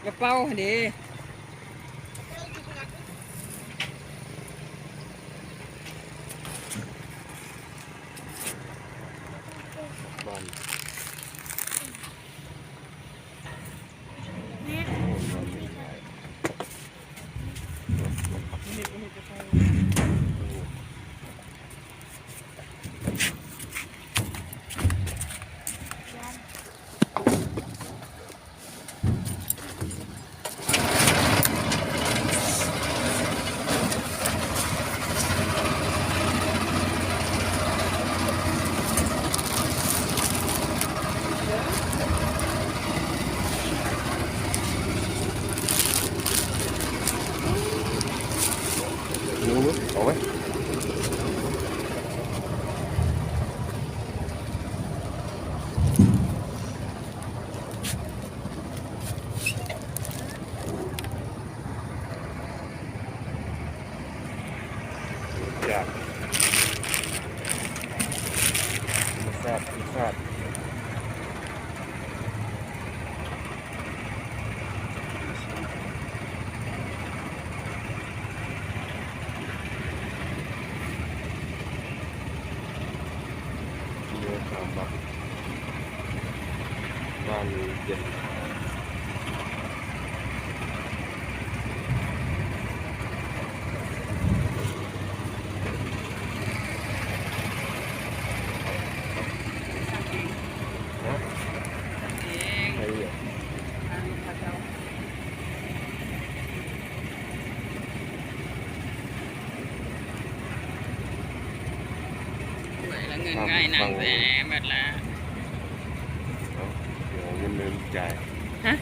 ກະເປົາຫັ້ນເດ້. ເມືອງຄຳບາງ ບ້ານເຢັນ. ເງິນງ່າຍນາງແດ່ເບິດລະ. ເອົາເງິນເດີມຈ່າຍ. ຮະ?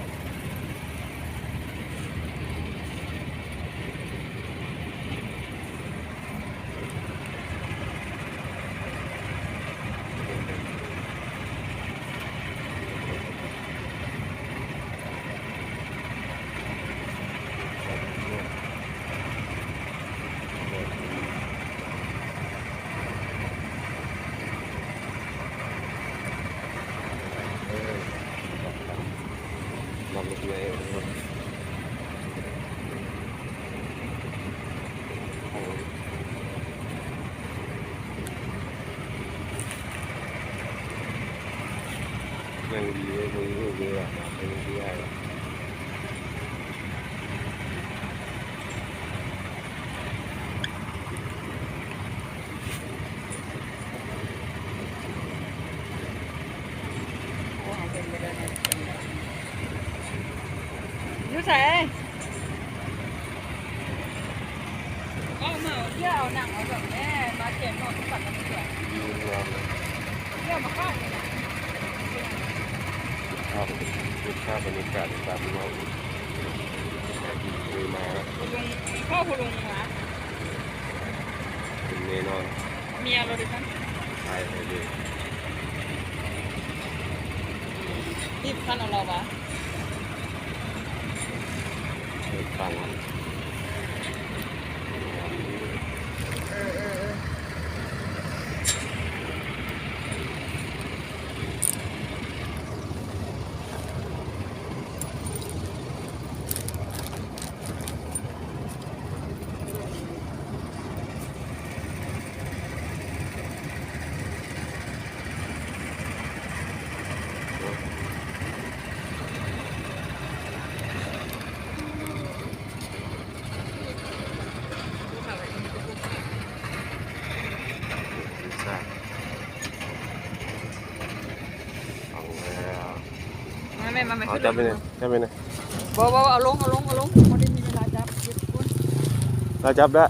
ຍັງດີເວີຍ ເບິ່ງເບິ່ງເລີຍວ່າເປັນຈັ່ງໃດ. ຢູ່ໃສ? ເອົາມາເອົາເສື້ອ ເອົາໜັງ ເອົາແບບແນ່ ມາແກະນອນກັນເທື່ອ. ເສື້ອມາຂາຍ. ພາໄປເກັບພາບບັນຍາກາດຕາມເຮົາ ເດີນມາ ຜູ້ລຸງ ພໍ່ຜູ້ລຸງຫວາ? ເປັນແນ່ນອນ. ເມຍເຮົາເດ້ຊັ້ນ ຂາຍໄປເລີຍ. ຮີບຄັນເອົາລາວຫວາ? ເຮັດຟັງ. ເອີ ເອີ ເອີ. ເອົາແລ້ວ ມາແມ່ ມາແມ່ ເອົາ ຂຶ້ນລົດ ຈັບໄປນີ້ ຈັບໄປນີ້. ບໍ່ ບໍ່ ເອົາລົງ ເອົາລົງ ເອົາລົງ ບໍ່ໄດ້ມີເວລາຈັບ ເກັບພຸ້ນ ລາວຈັບແລ້ວ.